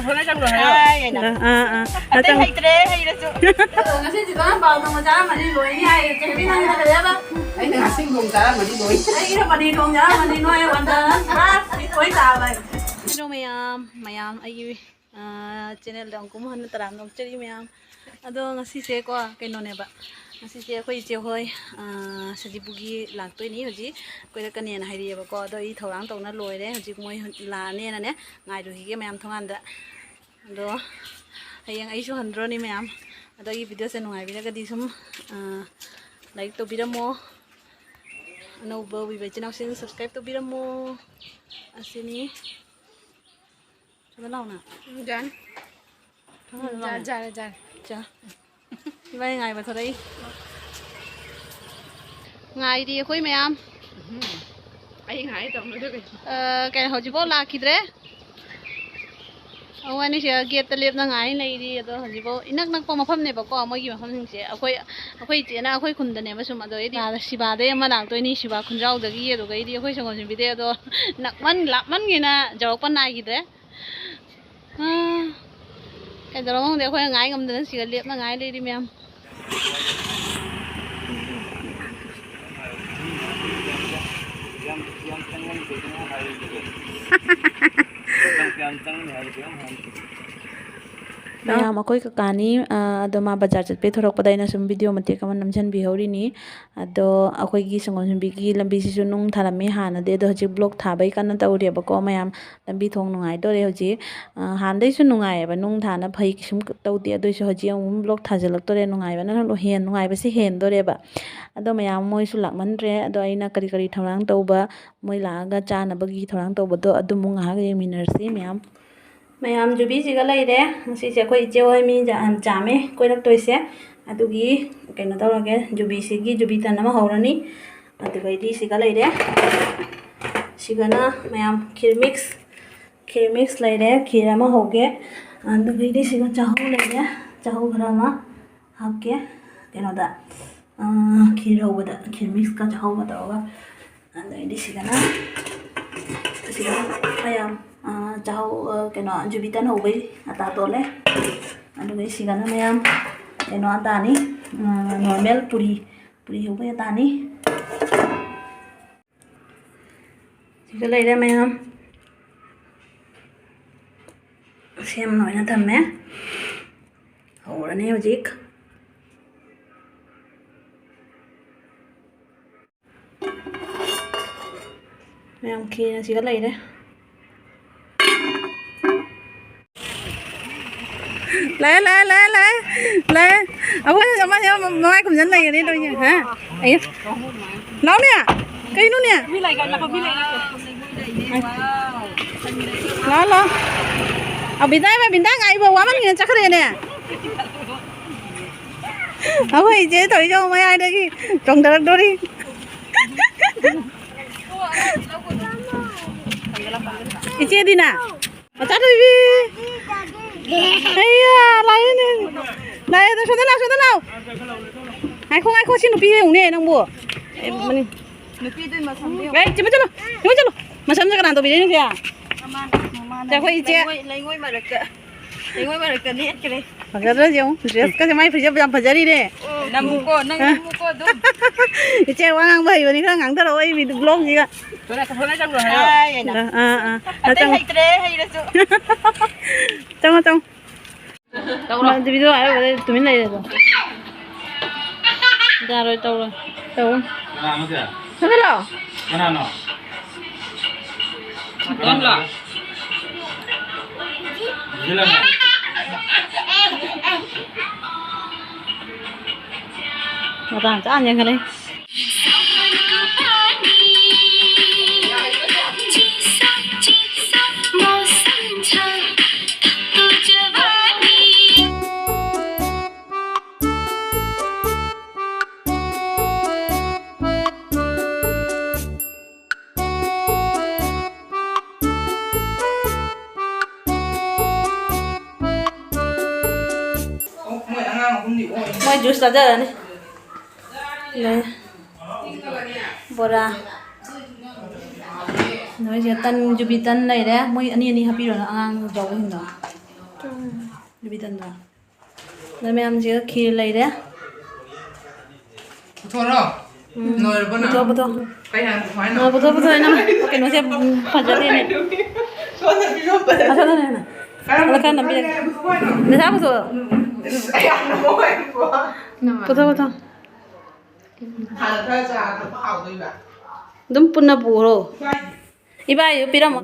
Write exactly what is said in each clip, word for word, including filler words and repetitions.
ꯍꯣꯔꯦꯟ ꯆꯪꯈ꯭ꯔꯣ ꯍꯥꯏꯌꯣ꯫ ꯍꯥꯏ ꯍꯥꯏꯅ꯫ ꯑꯥ, ꯑꯥ, ꯑꯥ꯫ ꯑꯇꯩ ꯅꯠꯇ꯭ꯔꯣ? ꯍꯩꯇ꯭ꯔꯦ, ꯍꯩꯔꯁꯨ꯫ ꯉꯁꯤꯗꯤ ꯀꯔꯝ ꯄꯥꯎ ꯊꯣꯡꯕ ꯆꯥꯔꯝꯃꯅꯤ ꯂꯣꯏꯅꯤ ꯍꯥꯏꯌꯦ꯫ ꯆꯦꯕꯤ ꯅꯪ ꯍꯥꯏꯔꯦꯕ? ꯑꯩꯅ ꯉꯁꯤ ꯊꯣꯡ ꯆꯥꯔꯝꯃꯅꯤ ꯂꯣꯏ꯫ ꯑꯩꯒꯤꯅ ꯄꯅꯤꯔ ꯊꯣꯡ ꯆꯥꯔꯝꯃꯅꯤ ꯅꯣꯏ ꯋꯥꯟꯗꯅ ꯄꯨꯔꯥ ꯂꯣꯏ ꯇꯥꯕ ꯍꯥꯏ꯫ ꯍꯜꯂꯣ ꯃꯌꯥꯝ, ꯃꯌꯥꯝ ꯑꯩꯒꯤ, ꯑ, ꯆꯦꯅꯦꯜꯗ ꯑꯃꯨꯛ ꯍꯟꯅ ꯇꯔꯥꯝꯅ ꯑꯣꯛꯆꯔꯤ ꯃꯌꯥꯝ꯫ ꯑꯗꯣ ꯉꯁꯤꯁꯦꯀꯣ ꯀꯩꯅꯣꯅꯦꯕ, ꯉꯁꯤꯁꯦ ꯑꯩꯈꯣꯏ ꯏꯆꯦ ꯍꯣꯏ, ꯑ, ꯁꯖꯤꯕꯨꯒꯤ ꯂꯥꯛꯇꯣꯏꯅꯤ ꯍꯧꯖꯤꯛ, ꯀꯣꯏꯔꯛꯀꯅꯦꯅ ꯍꯥꯏꯔꯛꯑꯦꯕꯀꯣ꯫ ꯑꯗꯣ ꯑꯩ ꯊꯧꯔꯥꯡ ꯇꯧꯅ ꯂꯣꯏꯔꯦ꯫ ꯍꯧꯖꯤꯛ ꯃꯣꯏ ꯂꯥꯛꯑꯅꯦꯅꯅꯦ ꯉꯥꯏꯔꯨꯈꯤꯒꯦ ꯃꯌꯥꯝ ꯊꯣꯡꯒꯥꯟꯗ꯫ ꯑꯗꯣ ꯍꯌꯦꯡ ꯑꯩꯁꯨ ꯍꯟꯗ꯭ꯔꯣꯅꯤ ꯃꯌꯥꯝ꯫ ꯑꯗꯣ ꯑꯩꯒꯤ ꯚꯤꯗꯤꯑꯣꯁꯦ ꯅꯨꯡꯉꯥꯏꯕꯤꯔꯒꯗꯤ ꯁꯨꯝ, ꯑ, ꯂꯥꯏꯛ ꯇꯧꯕꯤꯔꯝꯃꯣ꯫ ꯑꯅꯧꯕ ꯎꯕꯤꯕ ꯏꯆꯤꯟ ꯏꯅꯥꯎꯁꯤꯡ subscribe ꯇꯧꯕꯤꯔꯝꯃꯣ꯫ ꯑꯁꯤꯅꯤ꯫ ꯁꯣꯝꯗ ꯂꯥꯎꯅ꯫ ꯌꯥꯅꯤ꯫ ꯁꯣꯝꯗ ꯂꯥꯎꯅ꯫ ꯌꯥꯔꯦ, ꯌꯥꯔꯦ, ꯌꯥꯔꯦ꯫ ꯆꯥ꯫ ꯏꯕꯥꯅꯤ ꯉꯥꯏꯕ ꯊꯣꯔꯛꯏ꯫ ꯉꯥꯏꯔꯤ ꯑꯩꯈꯣꯏ ꯃꯌꯥꯝ꯫ ꯎꯝ꯫ ꯑꯩ ꯉꯥꯏ ꯇꯧꯅꯗꯣꯏ ꯀꯩꯅꯣ? ꯑ, ꯀꯩꯅꯣ, ꯍꯧꯖꯤꯛꯐꯥꯎ ꯂꯥꯛꯈꯤꯗ꯭ꯔꯦ꯫ ꯑꯩꯈꯣꯏ ꯑꯅꯤꯁꯦ ꯒꯦꯠꯇ ꯂꯦꯞꯅ ꯉꯥꯏ ꯂꯩꯔꯤ꯫ ꯑꯗꯣ ꯍꯧꯖꯤꯛꯐꯥꯎ ꯏꯅꯛ ꯅꯛꯄ ꯃꯐꯝꯅꯦꯕꯀꯣ ꯃꯣꯏꯒꯤ ꯃꯐꯝꯁꯤꯡꯁꯦ꯫ ꯑꯩꯈꯣꯏ, ꯑꯩꯈꯣꯏ ꯏꯆꯦꯅ ꯑꯩꯈꯣꯏ ꯈꯨꯟꯗꯅꯦꯕ ꯁꯨꯝ꯫ ꯑꯗꯣ ꯑꯩꯗꯤ ꯁꯤꯕꯥꯗꯩ ꯑꯃ ꯂꯥꯛꯇꯣꯏꯅꯤ, ꯁꯤꯕꯥ ꯈꯨꯟꯖꯥꯎꯗꯒꯤ꯫ ꯑꯗꯨꯒ ꯑꯩꯗꯤ ꯑꯩꯈꯣꯏ ꯁꯪꯒꯣꯝ ꯁꯨꯝꯕꯤꯗꯩ꯫ ꯑꯗꯣ ꯅꯛꯃꯟ, ꯂꯥꯞꯃꯟꯒꯤꯅ ꯌꯧꯔꯛꯄ ꯅꯥꯏꯈꯤꯗ꯭ꯔꯦ꯫ ꯑꯥ, ꯀꯩꯗꯧꯔꯕꯅꯣ ꯈꯪꯗꯦ, ꯑꯩꯈꯣꯏꯅ ꯉꯥꯏ ꯉꯝꯗꯅ ꯁꯤꯗ ꯂꯦꯞꯅ ꯉꯥꯏ ꯂꯩꯔꯤ ꯃꯌꯥꯝ꯫ ꯃꯌꯥꯝ, ꯑꯩꯈꯣꯏ ꯀꯀꯥꯅꯤ, ꯑ, ꯑꯗꯣ ꯃꯥ ꯕꯖꯥꯔ ꯆꯠꯄꯩ ꯊꯣꯔꯛꯄꯗ ꯑꯩꯅ ꯁꯨꯝ ꯚꯤꯗꯤꯑꯣ ꯃꯇꯦꯛ ꯑꯃ ꯅꯝꯁꯤꯟꯕꯤꯍꯧꯔꯤꯅꯤ꯫ ꯑꯗꯣ ꯑꯩꯈꯣꯏꯒꯤ ꯁꯪꯒꯣꯝ ꯁꯨꯝꯕꯤꯒꯤ ꯂꯝꯕꯤꯁꯤꯁꯨ ꯅꯨꯡ ꯊꯥꯔꯝꯃꯤ ꯍꯥꯟꯅꯗꯤ, ꯑꯗꯣ ꯍꯧꯖꯤꯛ ꯕ꯭ꯂꯣꯛ ꯊꯥꯕꯩ ꯀꯟꯅ ꯇꯧꯔꯤꯕꯀꯣ ꯃꯌꯥꯝ꯫ ꯂꯝꯕꯤ ꯊꯣꯡ ꯅꯨꯡꯉꯥꯏꯗꯣꯔꯦ ꯍꯧꯖꯤꯛ꯫ ꯑ, ꯍꯥꯟꯅꯗꯩꯁꯨ ꯅꯨꯡꯉꯥꯏꯌꯦꯕ, ꯅꯨꯡ ꯊꯥꯅ ꯐꯩ ꯀꯩꯁꯨꯝ ꯇꯧꯗꯦ꯫ ꯑꯗꯨꯏꯁꯨ ꯍꯧꯖꯤꯛ ꯑꯃꯨꯛ ꯕ꯭ꯂꯣꯛ ꯊꯥꯖꯤꯜꯂꯛꯇꯣꯔꯦ, ꯅꯨꯡꯉꯥꯏꯕꯅ ꯍꯦꯟ-, ꯅꯨꯡꯉꯥꯏꯕꯁꯦ ꯍꯦꯟꯗꯣꯔꯦꯕ꯫ ꯑꯗꯣ ꯃꯌꯥꯝ ꯃꯣꯏꯁꯨ ꯂꯥꯛꯃꯟꯗ꯭ꯔꯦ꯫ ꯑꯗꯣ ꯑꯩꯅ ꯀꯔꯤ ꯀꯔꯤ ꯊꯧꯔꯥꯡ ꯇꯧꯕ, ꯃꯣꯏ ꯂꯥꯛꯑꯒ ꯆꯥꯅꯕꯒꯤ ꯊꯧꯔꯥꯡ ꯇꯧꯕꯗꯣ ꯑꯗꯨꯃꯨꯛ ꯉꯥꯏꯍꯥꯛ ꯌꯦꯡꯃꯤꯟꯅꯔꯁꯤ ꯃꯌꯥꯝ꯫ ꯃꯌꯥꯝ ꯖꯨꯕꯤꯁꯤꯒ ꯂꯩꯔꯦ꯫ ꯉꯁꯤꯁꯦ ꯑꯩꯈꯣꯏ ꯏꯆꯦ ꯍꯣꯏ ꯃꯤ ꯌꯥꯝ ꯆꯥꯝꯃꯦ ꯀꯣꯏꯔꯛꯇꯣꯏꯁꯦ꯫ ꯑꯗꯨꯒꯤ ꯀꯩꯅꯣ ꯇꯧꯔꯒꯦ, ꯖꯨꯕꯤꯁꯤꯒꯤ ꯖꯨꯕꯤ ꯇꯟ ꯑꯃ ꯍꯧꯔꯅꯤ꯫ ꯑꯗꯨꯒꯩꯗꯤ ꯁꯤꯒ ꯂꯩꯔꯦ꯫ ꯁꯤꯒꯅ ꯃꯌꯥꯝ ꯈꯤꯔ ꯃꯤꯛꯁ, ꯈꯤꯔ ꯃꯤꯛꯁ ꯂꯩꯔꯦ, ꯈꯤꯔ ꯑꯃ ꯍꯧꯒꯦ꯫ ꯑꯗꯨꯒꯩꯗꯤ ꯁꯤꯒ ꯆꯥꯍꯧ ꯂꯩꯔꯦ, ꯆꯥꯍꯧ ꯈꯔ ꯑꯃ ꯍꯥꯞꯀꯦ ꯀꯩꯅꯣꯗ, ꯑꯥ, ꯈꯤꯔ ꯍꯧꯕꯗ, ꯈꯤꯔ ꯃꯤꯛꯁꯀ ꯆꯥꯍꯧꯒ ꯇꯧꯔꯒ꯫ ꯑꯗꯩꯗꯤ ꯁꯤꯗꯅ, ꯁꯤꯗꯅ ꯃꯌꯥꯝ ꯑꯥ, ꯆꯥꯍꯧ-, ꯑꯥ, ꯀꯩꯅꯣ, ꯖꯨꯕꯤ ꯇꯟ ꯍꯧꯕꯩ ꯑꯇꯥ ꯇꯣꯠꯂꯦ꯫ ꯑꯗꯨꯒ ꯁꯤꯒꯅ ꯃꯌꯥꯝ ꯀꯩꯅꯣ ꯑꯇꯥꯅꯤ, ꯑꯥ, normal ꯄꯨꯔꯤ, ꯄꯨꯔꯤ ꯍꯧꯕꯩ ꯑꯇꯥꯅꯤ꯫ ꯁꯤꯗ ꯂꯩꯔꯦ ꯃꯌꯥꯝ꯫ ꯁꯦꯝ ꯂꯣꯏꯅ ꯊꯝꯃꯦ꯫ ꯍꯧꯔꯅꯤ ꯍꯧꯖꯤꯛ꯫ ꯃꯌꯥꯝ ꯈꯦꯅ ꯁꯤꯒ ꯂꯩꯔꯦ꯫ ꯂꯥꯛꯑꯦ, ꯂꯥꯛꯑꯦ, ꯂꯥꯛꯑꯦ, ꯂꯥꯛꯑꯦ, ꯂꯥꯛꯑꯦ꯫ ꯑꯩꯈꯣꯏ ꯑꯃ ꯃꯃꯥꯏ ꯈꯨꯝꯖꯟ ꯂꯩꯒꯅꯤ ꯅꯣꯏꯁꯦ, ꯍꯥ? ꯑꯩ ꯂꯥꯎꯅꯦ꯫ ꯀꯩꯅꯣꯅꯦ? ꯂꯥꯎ, ꯂꯥꯎ꯫ ꯑ, ꯕꯤꯟꯗꯥ ꯏꯃꯥ, ꯕꯤꯟꯗꯥ ꯉꯥꯏꯕ ꯋꯥꯃꯟꯒꯤꯅ ꯆꯠꯈ꯭ꯔꯦꯅꯦ꯫ ꯑꯩꯈꯣꯏ ꯏꯆꯦ ꯇꯧꯔꯤꯁꯦ ꯃꯌꯥꯏꯗꯒꯤ ꯆꯣꯡꯊꯔꯛꯇꯣꯔꯤ꯫ ꯏꯆꯦꯗꯤꯅ? ꯃꯆꯥ ꯊꯣꯏꯕꯤ꯫ ꯑꯩꯌꯥ, ꯂꯥꯛꯑꯦꯅꯦ꯫ ꯂꯥꯛꯑꯦ, ꯁꯣꯝꯗ ꯂꯥꯛꯑꯣ, ꯁꯣꯝꯗ ꯂꯥꯛꯑꯣ꯫ ꯉꯥꯏꯈꯣ, ꯉꯥꯏꯈꯣ, ꯁꯤ ꯅꯨꯄꯤ ꯌꯦꯡꯉꯨꯅꯦ ꯅꯪꯕꯨ꯫ ꯑꯦ, ꯃꯅꯤ-, ꯅꯨꯄꯤꯗꯨꯒꯤ ꯃꯁꯝꯗꯣ ꯌꯦꯡꯉꯨ꯫ ꯑꯦ, ꯆꯤꯃ ꯆꯠꯂꯣ, ꯆꯤꯃ ꯆꯠꯂꯣ꯫ ꯃꯁꯝꯁꯦ ꯀꯅꯥ ꯇꯧꯕꯤꯔꯛꯏꯅꯣ ꯁꯦ? ꯃꯃꯥꯅ, ꯃꯃꯥꯅ꯫ ꯁꯦ, ꯑꯩꯈꯣꯏ ꯏꯆꯦ꯫ ꯂꯩꯉꯣꯏ, ꯂꯩꯉꯣꯏ ꯃꯔꯛꯇ, ꯂꯩꯉꯣꯏ ꯃꯔꯛꯇ ꯅꯦꯠꯈ꯭ꯔꯦ꯫ ꯐꯖꯗ꯭ꯔꯥ ꯌꯦꯡꯉꯨ, dress ꯀꯁꯦ ꯃꯥꯏ ꯐꯤꯖꯕ ꯌꯥꯝ ꯐꯖꯔꯤꯅꯦ꯫ ꯅꯝꯃꯨꯀꯣ, ꯅꯪ ꯑ꯫ ꯅꯝꯃꯨꯀꯣ ꯑꯗꯨꯝ꯫ ꯏꯆꯦ, ꯋꯥ ꯉꯥꯡꯕ ꯍꯩꯕꯅꯤ, ꯈꯔ ꯉꯥꯡꯊꯔꯛꯑꯣ ꯑꯩ video vlog ꯁꯤꯒ꯫ ꯊꯣꯏꯅ ꯊꯣꯏꯅ ꯆꯪꯈ꯭ꯔꯣ ꯍꯥꯏꯌꯣ꯫ ꯑꯥ, ꯑꯥ, ꯑꯥ꯫ ꯑꯇꯩ ꯆꯪꯉꯣ꯫ ꯍꯩꯇ꯭ꯔꯦ, ꯍꯩꯔꯁꯨ꯫ ꯆꯪꯉꯣ, ꯆꯪꯉꯣ꯫ ꯇꯧꯔꯣ꯫ ꯃꯥ video ꯍꯥꯏꯔꯨꯕꯗꯩ ꯇꯨꯃꯤꯟ ꯂꯩꯔꯦ ꯑꯗꯣ꯫ ꯌꯥꯔꯣꯏ, ꯇꯧꯔꯣꯏ꯫ ꯇꯧꯔꯣꯏ꯫ ꯀꯅꯥꯅꯣ ꯁꯦ? ꯁꯣꯝꯗ ꯂꯥꯛꯑꯣ꯫ ꯀꯅꯥꯅꯣ? ꯃꯇꯣꯟꯂꯣ? ꯁꯤꯂꯥꯅꯦ꯫ ꯃꯇꯥꯡ ꯆꯥꯅ ꯌꯦꯡꯈꯠꯂꯛꯏ꯫ ꯃꯣꯏ juice ꯆꯥꯖꯔꯅꯤ꯫ ꯂꯩ꯫ ꯕꯣꯔꯥ꯫ ꯅꯣꯏꯁꯦ ꯇꯟ, ꯖꯨꯕꯤ ꯇꯟ ꯂꯩꯔꯦ꯫ ꯃꯣꯏ ꯑꯅꯤ ꯑꯅꯤ ꯍꯥꯞꯄꯤꯔꯣ ꯅꯪ ꯑꯉꯥꯡ ꯌꯥꯎꯕꯁꯤꯡꯗꯣ꯫ ꯖꯨꯕꯤ ꯇꯟꯗꯣ꯫ ꯅꯣꯏ ꯃꯌꯥꯝꯁꯤꯒ ꯈꯤꯔ ꯂꯩꯔꯦ꯫ ꯄꯨꯊꯣꯔꯣ꯫ ꯎꯝ꯫ ꯂꯣꯏꯔꯕꯣ ꯅꯪ? ꯄꯨꯊꯣꯛ, ꯄꯨꯊꯣꯛ꯫ ꯀꯩ ꯍꯥꯟꯅ ꯄꯨꯊꯣꯛ ꯍꯥꯏꯅꯣ? ꯑ, ꯄꯨꯊꯣꯛ, ꯄꯨꯊꯣꯛ ꯍꯥꯏꯅ꯫ ꯀꯩꯅꯣꯁꯦ, ꯎꯝ, ꯐꯖꯗꯦꯅꯦ꯫ ꯁꯣꯝꯗ ꯄꯤꯔꯝꯕꯗ꯫ ꯑ, ꯁꯣꯝꯗꯅꯦ, ꯁꯣꯝꯗꯅꯦ꯫ ꯀꯔꯝꯕ ꯑꯗ ꯈꯔ ꯅꯝꯕꯤꯔꯒꯦ꯫ ꯄꯨꯊꯣꯛ ꯍꯥꯏꯅꯣ? ꯅꯁꯥ ꯄꯨꯊꯣꯛ꯫ ꯑꯩ ꯌꯥꯝꯅ ꯃꯣꯏ ꯄꯨꯊꯣꯛ꯫ ꯄꯨꯊꯣꯛ, ꯄꯨꯊꯣꯛ꯫ ꯍꯥꯟꯅ ꯈꯔ ꯆꯥ ꯊꯛꯄ ꯍꯥꯎꯗꯣꯏꯕ꯫ ꯑꯗꯨꯝ ꯄꯨꯟꯅ ꯄꯨꯔꯣ꯫ ꯏꯕꯥꯏ꯫ ꯏꯕꯥꯏꯗꯨ ꯄꯤꯔꯝꯃꯣ꯫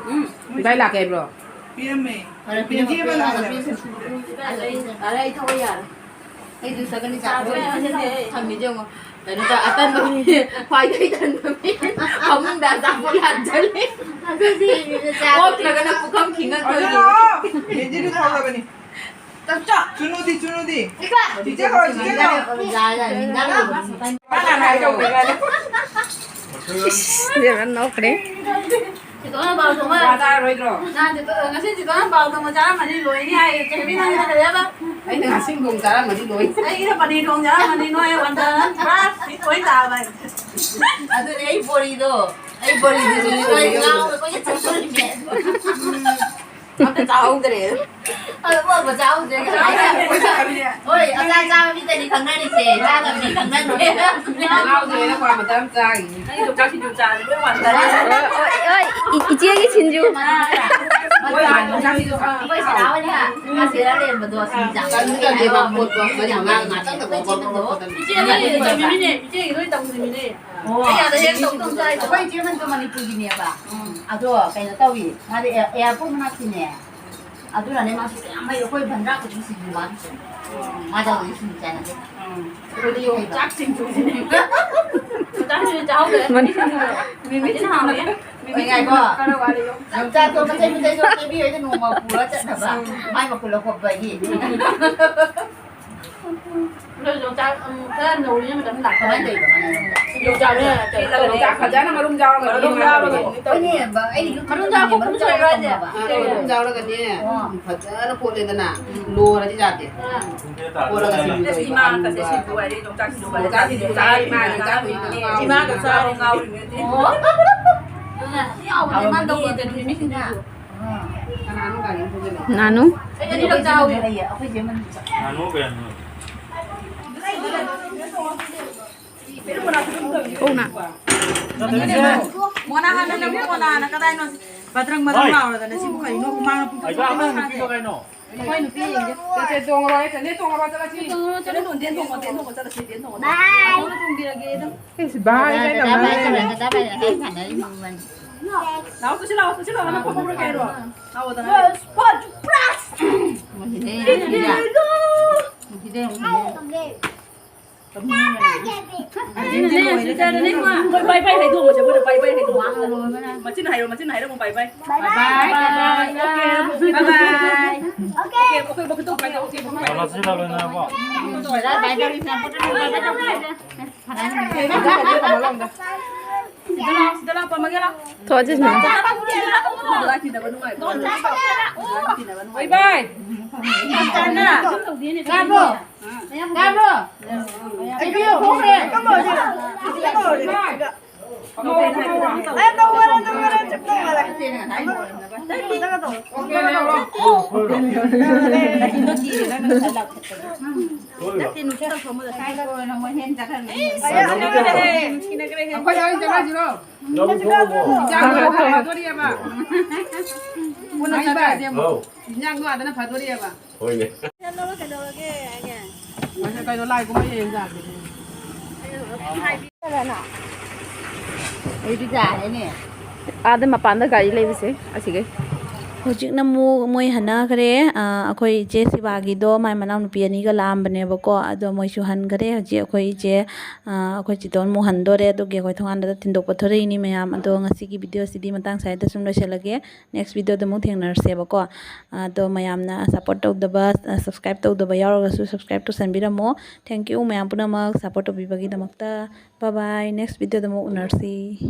ꯎꯝ, ꯏꯕꯥꯏ ꯂꯥꯛꯀꯦ ꯍꯥꯏꯕ꯭ꯔꯣ? ꯄꯤꯔꯝꯃꯦ꯫ ꯐꯔꯦ, ꯄꯤꯔꯝꯃꯦ, ꯄꯤꯔꯝꯃꯦ꯫ ꯌꯥꯔꯦ, ꯑꯩ ꯊꯕꯛ ꯌꯥꯔꯦ꯫ ꯑꯩ ꯖꯨꯁ ꯊꯛꯀꯅꯤ, ꯆꯥ ꯊꯛꯑꯣꯏ꯫ ꯊꯝꯃꯤꯁꯦ ꯌꯦꯡꯉꯣ꯫ ꯀꯩꯅꯣ ꯇꯧ, ꯑꯇꯟꯕ ꯃꯤ, ꯈ꯭ꯋꯥꯏꯗꯒꯤ ꯇꯟꯕ ꯃꯤ꯫ ꯐꯃꯨꯡꯗ ꯑꯆꯥꯄꯣꯠ ꯍꯥꯟꯖꯜꯂꯦ꯫ ꯑꯗꯨꯗꯤ ꯆꯥ ꯑꯣꯛꯇ꯭ꯔꯒꯅ ꯄꯨꯈꯝ ꯈꯤꯡꯉꯛꯇꯣꯏꯅꯤ꯫ ꯑꯗꯨ ꯂꯥꯛꯑꯣ꯫ ꯌꯦꯟꯖꯤꯟ ꯊꯣꯛꯂꯕꯅꯤ꯫ ꯆꯠꯆꯣ꯫ ꯆꯨꯅꯨꯗꯤ, ꯆꯨꯅꯨꯗꯤ꯫ ꯏꯀꯥ꯫ ꯆꯤꯆꯦ ꯀꯧꯔꯣ, ꯆꯤꯆꯦ ꯀꯧꯔꯣ꯫ ꯌꯥꯔꯦ, ꯌꯥꯔꯦ, ꯌꯥꯔꯦ꯫ ꯃꯥ ꯅꯍꯥꯟ ꯍꯥꯏꯗꯧꯕ ꯃꯥꯜꯂꯦ꯫ ꯏꯁ, ꯏꯕꯦꯝꯃ ꯅꯣꯛꯈ꯭ꯔꯦ꯫ ꯆꯤꯇꯣꯅ ꯄꯥꯎ ꯊꯣꯡꯕ ꯆꯥ ꯆꯥꯔꯔꯣꯏꯗ꯭ꯔꯣ? ꯅꯍꯥꯟ ꯆꯤꯇꯣ-, ꯉꯁꯤ ꯆꯤꯇꯣꯅ ꯄꯥꯎ ꯊꯣꯡꯕ ꯆꯥꯔꯝꯃꯅꯤ, ꯂꯣꯏꯅꯤ ꯍꯥꯏꯌꯦ꯫ ꯆꯦꯃꯤ ꯅꯪ ꯀꯩꯗꯧꯋꯦꯕ? ꯑꯩꯅ ꯉꯁꯤ ꯊꯣꯡ ꯆꯥꯔꯝꯃꯗꯤ ꯂꯣꯏ꯫ ꯑꯩꯒꯤꯅ ꯄꯅꯤꯔ ꯊꯣꯡ ꯆꯥꯔꯝꯃꯅꯤ, ꯅꯣꯏ ꯋꯥꯟꯗ ꯄꯨꯔꯥ ꯂꯣꯏ ꯇꯥꯕ ꯍꯥꯏ꯫ ꯑꯗꯨꯅꯦ ꯑꯩ ꯕꯣꯔꯤꯗꯣ, ꯑꯩ ꯕꯣꯔꯤꯗꯨꯁꯨ ꯂꯣꯏ ꯉꯥꯎꯔꯒ ꯂꯣꯏ ꯆꯠꯊꯣꯛꯏꯅꯦ꯫ ꯑꯝꯇ ꯆꯥꯍꯧꯗ꯭ꯔꯦ꯫ ꯑꯗꯨ ꯄꯣꯠ ꯃꯆꯥ ꯍꯧꯗ꯭ꯔꯦ ꯀꯃꯥꯏꯅ? ꯍꯣꯏ, ꯑꯆꯥ ꯆꯥꯕ ꯃꯤꯗꯗꯤ ꯈꯪꯅꯔꯤꯁꯦ, ꯆꯥꯗꯕ ꯃꯤ ꯈꯪꯅꯗꯦ꯫ ꯉꯥꯎꯗ꯭ꯔꯦꯅ ꯀ꯭ꯋꯥ ꯃꯇꯝ ꯆꯥꯔꯤꯅꯤ꯫ ꯑꯩ ꯌꯣꯡꯆꯥꯛ ꯁꯤꯡꯖꯨ ꯆꯥꯔꯗꯤ ꯂꯣꯏ ꯋꯥꯟꯊꯔꯦ꯫ ꯍꯣꯏ, ꯍꯣꯏ, ꯏ-, ꯏꯆꯦꯒꯤ ꯁꯤꯡꯖꯨ꯫ ꯃꯣꯏ ꯌꯣꯡꯆꯥꯛ ꯁꯤꯡꯖꯨ ꯆꯥ-, ꯑꯩꯈꯣꯏ ꯁꯤꯗ ꯍꯣꯏꯅꯦ, ꯉꯁꯤꯔ ꯂꯩꯔꯝꯕꯗꯣ ꯁꯤꯡꯖꯨ ꯆꯥ-, ꯆꯥꯅꯤꯡꯗꯦꯕ ꯄꯣꯠꯇꯣ, ꯃꯣꯏꯅ ꯉꯥꯡ ꯉꯥꯛꯇꯪꯗ ꯀꯣ ꯀꯣ ꯀꯣ ꯀꯣ ꯇꯧꯅꯤ꯫ ꯏꯆꯦ, ꯅꯣꯏ ꯇꯝꯃꯤꯅꯤꯅꯦ, ꯏꯆꯦꯒꯤ ꯂꯣꯏ ꯇꯝꯃꯤꯅꯦ꯫ ꯑꯣ꯫ ꯑꯩ ꯑꯥꯗ ꯍꯦꯛ ꯇꯧ ꯇꯧ ꯆꯥꯏꯗꯣ꯫ ꯑꯩꯈꯣꯏ ꯏꯆꯦ ꯑꯃꯁꯨ ꯃꯅꯤꯄꯨꯔꯒꯤꯅꯦꯕ꯫ ꯎꯝ꯫ ꯑꯗꯣ ꯀꯩꯅꯣ ꯇꯧꯏ, ꯃꯥꯗꯤ ꯑꯦ-, ꯑꯦꯌꯥꯔꯄꯣꯔꯠ ꯃꯅꯥꯛꯀꯤꯅꯦ꯫ ꯑꯗꯨꯅꯅꯦ ꯃꯥꯁꯨ ꯌꯥꯝ ꯍꯩ꯫ ꯑꯩꯈꯣꯏ ꯕꯟꯗ꯭ꯔꯥ ꯀꯣꯐꯤ ꯁꯤꯡꯖꯨ ꯃꯥꯒꯤꯁꯦ꯫ ꯎꯝ꯫ ꯃꯥꯗꯤ ꯍꯧꯖꯤꯛ ꯁꯤꯡꯖꯨ ꯆꯥꯅꯗꯦ꯫ ꯎꯝ꯫ ꯑꯩꯈꯣꯏꯗꯤ ꯍꯩꯕ꯫ ꯆꯥꯛ ꯁꯤꯡꯖꯨꯁꯤꯅꯦ꯫ ꯆꯥꯛ ꯁꯤꯡꯖꯨ ꯆꯥꯍꯧꯗ꯭ꯔꯦ꯫ ꯃꯅꯤ-, ꯃꯤꯃꯤ ꯁꯤꯡꯖꯨ ꯍꯥꯎꯋꯦ꯫ ꯉꯥꯏꯈꯣ꯫ ꯌꯣꯡꯆꯥꯛꯇꯣ ꯃꯆꯩ ꯃꯆꯩꯗꯣ ꯀꯦꯕꯤ ꯍꯣꯏꯗ ꯅꯣꯡꯃ ꯄꯨꯔ ꯆꯠꯅꯕ꯫ ꯃꯥꯏ ꯃꯈꯨꯠ ꯂꯧꯊꯣꯛꯄꯒꯤ꯫ ꯑꯗꯣ ꯌꯣꯡꯆꯥꯛ, ꯎꯝ, ꯈꯔ ꯅꯧꯔꯤꯉꯩ ꯃꯇꯝꯗ ꯂꯥꯛꯄ꯫ ꯀꯃꯥꯏꯅ ꯇꯧꯔꯤꯕ ꯃꯥꯅ ꯌꯣꯡꯆꯥꯛ? ꯌꯣꯡꯆꯥꯛꯅꯦ, ꯌꯣꯡꯆꯥꯛ ꯐꯖꯅ ꯃꯔꯨꯝ ꯌꯥꯎꯔꯒ ꯃꯔꯨꯝ ꯌꯥꯎꯔꯒ꯫ ꯍꯣꯏꯅꯦ, ꯑꯩꯗꯤ ꯌꯣꯡꯆꯥꯛ ꯃꯔꯨꯝ ꯌꯥꯎꯔꯒ ꯇꯧꯅꯕ꯫ ꯑꯥ, ꯃꯔꯨꯝ ꯌꯥꯎꯔꯒꯅꯦ, ꯎꯝ, ꯐꯖꯅ ꯀꯣꯠꯂꯦꯗꯅ꯫ ꯂꯣꯏꯔꯗꯤ ꯌꯥꯗꯦ꯫ ꯀꯣꯠꯂꯒ ꯁꯤꯡꯖꯨ ꯇꯧꯔꯤꯕ, ꯏꯃꯥꯒꯁꯦ ꯑꯂꯨꯒ꯫ ꯁꯤꯡꯖꯨ ꯍꯥꯏꯔꯦ, ꯌꯣꯡꯆꯥꯛ ꯁꯤꯡꯖꯨ ꯍꯥꯏꯔꯦ꯫ ꯌꯣꯡꯆꯥꯛ ꯁꯤꯡꯖꯨ ꯆꯥꯔꯤ, ꯏꯃꯥꯅ ꯆꯥꯛ ꯍꯧꯖꯤꯛ ꯉꯥꯎꯔꯤꯅꯦ꯫ ꯏꯃꯥꯒ ꯆꯥꯔꯤ, ꯉꯥꯎꯔꯤꯅꯦ꯫ ꯑꯣ꯫ ꯑꯗꯨꯅ ꯌꯥꯎꯕꯅꯦ, ꯃꯥꯅ ꯇꯧꯕꯗꯗꯤ ꯃꯤꯁꯤꯡꯅ꯫ ꯅꯥꯅꯨ꯫ ꯑꯩ ꯑꯅꯤꯔꯛ ꯆꯥꯍꯧꯋꯤ꯫ ꯉꯥꯅꯨ ꯀꯌꯥꯅꯣ? ꯀꯧꯅ꯫ ꯃꯣꯅꯥ ꯍꯥꯟꯅ ꯅꯪ ꯃꯣꯅꯥꯅ ꯀꯗꯥꯏꯅꯣ? ꯕꯗ꯭ꯔꯪ ꯕꯗ꯭ꯔꯪ ꯂꯥꯎꯔꯗꯅ ꯁꯤꯕꯨ ꯀꯩꯅꯣ? ꯍꯨꯃꯥꯡꯅ ꯄꯨꯡꯊꯣꯛ ꯊꯣꯛꯄ ꯃꯥꯜꯂꯦ꯫ ꯑꯩꯈꯣꯏ ꯅꯨꯄꯤ ꯌꯦꯡꯒꯦ꯫ ꯆꯠꯁꯦ, ꯇꯣꯡꯉꯔꯣꯏ, ꯆꯠꯂꯁꯤ꯫ ꯇꯣꯡꯉꯔꯣꯏ, ꯆꯠꯂꯁꯤ, ꯇꯦꯟ ꯊꯣꯡꯉꯣ, ꯇꯦꯟ ꯊꯣꯡꯉꯣ ꯆꯠꯂꯁꯤ, ꯇꯦꯟ ꯊꯣꯡꯉꯣ꯫ ꯕꯥꯏ꯫ ꯑꯩꯁ ꯕꯥꯏ ꯀꯥꯏ ꯇꯧꯅꯔꯦ꯫ ꯗꯥ ꯕꯥꯏ ꯇꯧꯔꯦ, ꯗꯥ ꯕꯥꯏ ꯀꯥꯏ ꯁꯥꯟꯅꯔꯤ ꯃꯑꯣꯡ꯫ ꯂꯥꯛꯑꯣ, ꯆꯠꯁꯤ ꯂꯥꯛꯑꯣ, ꯆꯠꯁꯤ ꯂꯥꯛꯑꯣ, ꯅꯪ ꯐꯝꯍꯧꯔꯒꯦ ꯍꯥꯏꯔꯣ? ꯂꯥꯛꯑꯣꯗꯅ꯫ ꯃꯁꯤꯗꯤ ꯌꯦꯡꯉꯨꯅꯦ꯫ ꯃꯁꯤꯗꯤ ꯌꯦꯡꯉꯨꯅꯦ꯫ ꯃꯣꯏ ꯕꯥꯏ ꯕꯥꯏ ꯍꯥꯏꯗꯣꯛꯑꯣ, ꯃꯣꯏꯅ ꯕꯥꯏ ꯕꯥꯏ ꯍꯥꯏꯗꯣꯛꯑꯣ꯫ ꯃꯆꯤꯟ ꯍꯥꯏꯔꯣ, ꯃꯆꯤꯟ ꯍꯥꯏꯔꯣ, ꯃꯣꯏ ꯕꯥꯏ ꯕꯥꯏ꯫ ꯕꯥꯏ ꯕꯥꯏ꯫ ꯕꯥꯏ ꯕꯥꯏ꯫ ꯑꯣꯀꯦ꯫ ꯕꯥꯏ ꯕꯥꯏ꯫ ꯑꯣꯀꯦ, ꯑꯩꯈꯣꯏ ꯃꯈꯨꯠꯇꯣ ꯀꯃꯥꯏꯅ ꯇꯧꯁꯤ? ꯕꯥꯏ ꯕꯥꯏ꯫ ꯁꯤꯗ ꯂꯥꯛꯑꯣ, ꯁꯤꯗ ꯂꯥꯛꯑꯣ, ꯄꯝꯃꯒꯦ ꯂꯥꯛꯑꯣ꯫ ꯊꯣꯛꯑꯁꯤ ꯁꯤꯗ꯫ ꯕꯥꯏ ꯕꯥꯏ꯫ ꯇꯥꯕ꯭ꯔꯣ? ꯇꯥꯕ꯭ꯔꯣ? ꯑꯩ ꯄꯤꯌꯨ ꯊꯣꯛꯈ꯭ꯔꯦ꯫ ꯅꯠꯇꯦ, ꯅꯨꯡꯁꯤꯠ ꯇꯧꯊꯣꯛꯑꯝꯕꯗꯣ ꯁ꯭ꯋꯥꯏꯗ ꯑꯣꯏꯅ ꯃꯣꯏ ꯍꯦꯟ ꯆꯠꯈ꯭ꯔꯅꯤ꯫ ꯑꯩꯈꯣꯏ ꯂꯣꯏ ꯆꯠꯈ꯭ꯔꯁꯤꯔꯣ? ꯏꯟꯖꯥꯡꯗꯣ ꯑꯥꯗꯅ ꯐꯗꯣꯔꯤꯑꯕ꯫ ꯄꯨꯟꯅ ꯆꯠꯈ꯭ꯔꯁꯦ ꯑꯃꯨꯛ꯫ ꯏꯟꯖꯥꯡꯗꯣ ꯑꯥꯗꯅ ꯐꯗꯣꯔꯤꯑꯕ꯫ ꯍꯣꯏꯅꯦ꯫ ꯀꯩꯅꯣ, ꯂꯥꯏ ꯀꯨꯝꯍꯩ ꯌꯦꯡ ꯌꯥꯕꯅꯦ꯫ ꯑꯩꯗꯤ ꯌꯥꯔꯦꯅꯦ꯫ ꯑꯥꯗ ꯃꯄꯥꯟꯗ ꯒꯥꯔꯤ ꯂꯩꯕꯁꯦ ꯑꯁꯤꯒꯩ꯫ ꯍꯧꯖꯤꯛꯅ ꯑꯃꯨꯛ ꯃꯣꯏ ꯍꯟꯅꯈ꯭ꯔꯦ꯫ ꯑꯥ, ꯑꯩꯈꯣꯏ ꯏꯆꯦ ꯁꯤꯕꯥꯒꯤꯗꯣ ꯃꯥꯏ ꯃꯅꯥꯎꯅꯨꯄꯤ ꯑꯅꯤꯒ ꯂꯥꯛꯑꯝꯕꯅꯦꯕꯀꯣ, ꯑꯗꯣ ꯃꯣꯏꯁꯨ ꯍꯟꯈꯔꯦ꯫ ꯍꯧꯖꯤꯛ ꯑꯩꯈꯣꯏ ꯏꯆꯦ, ꯑꯥ, ꯑꯩꯈꯣꯏ ꯆꯤꯇꯣꯟ ꯑꯃꯨꯛ ꯍꯟꯗꯣꯔꯦ, ꯑꯗꯨꯒꯤ ꯑꯩꯈꯣꯏ ꯊꯣꯡꯒꯥꯟꯗ ꯊꯤꯟꯗꯣꯛꯄ ꯊꯣꯔꯛꯏꯅꯤ ꯃꯌꯥꯝ꯫ ꯑꯗꯣ ꯉꯁꯤꯒꯤ video ꯁꯤꯗꯤ ꯃꯇꯥꯡ ꯁ꯭ꯋꯥꯏꯗ ꯁꯨꯝ ꯂꯣꯏꯁꯤꯜꯂꯒꯦ꯫ Next video ꯗ ꯑꯃꯨꯛ ꯊꯦꯡꯅꯔꯁꯦꯕꯀꯣ꯫ ꯑꯗꯣ ꯃꯌꯥꯝꯅ support ꯇꯧꯗꯕ, subscribe ꯇꯧꯗꯕ ꯌꯥꯎꯔꯒꯁꯨ subscribe ꯇꯧꯁꯟꯕꯤꯔꯝꯃꯣ꯫ Thank you ꯃꯌꯥꯝ ꯄꯨꯝꯅꯃꯛ support ꯇꯧꯕꯤꯕꯒꯤꯗꯃꯛꯇ꯫ Bye bye, next video ꯗ ꯑꯃꯨꯛ ꯎꯅꯔꯁꯤ꯫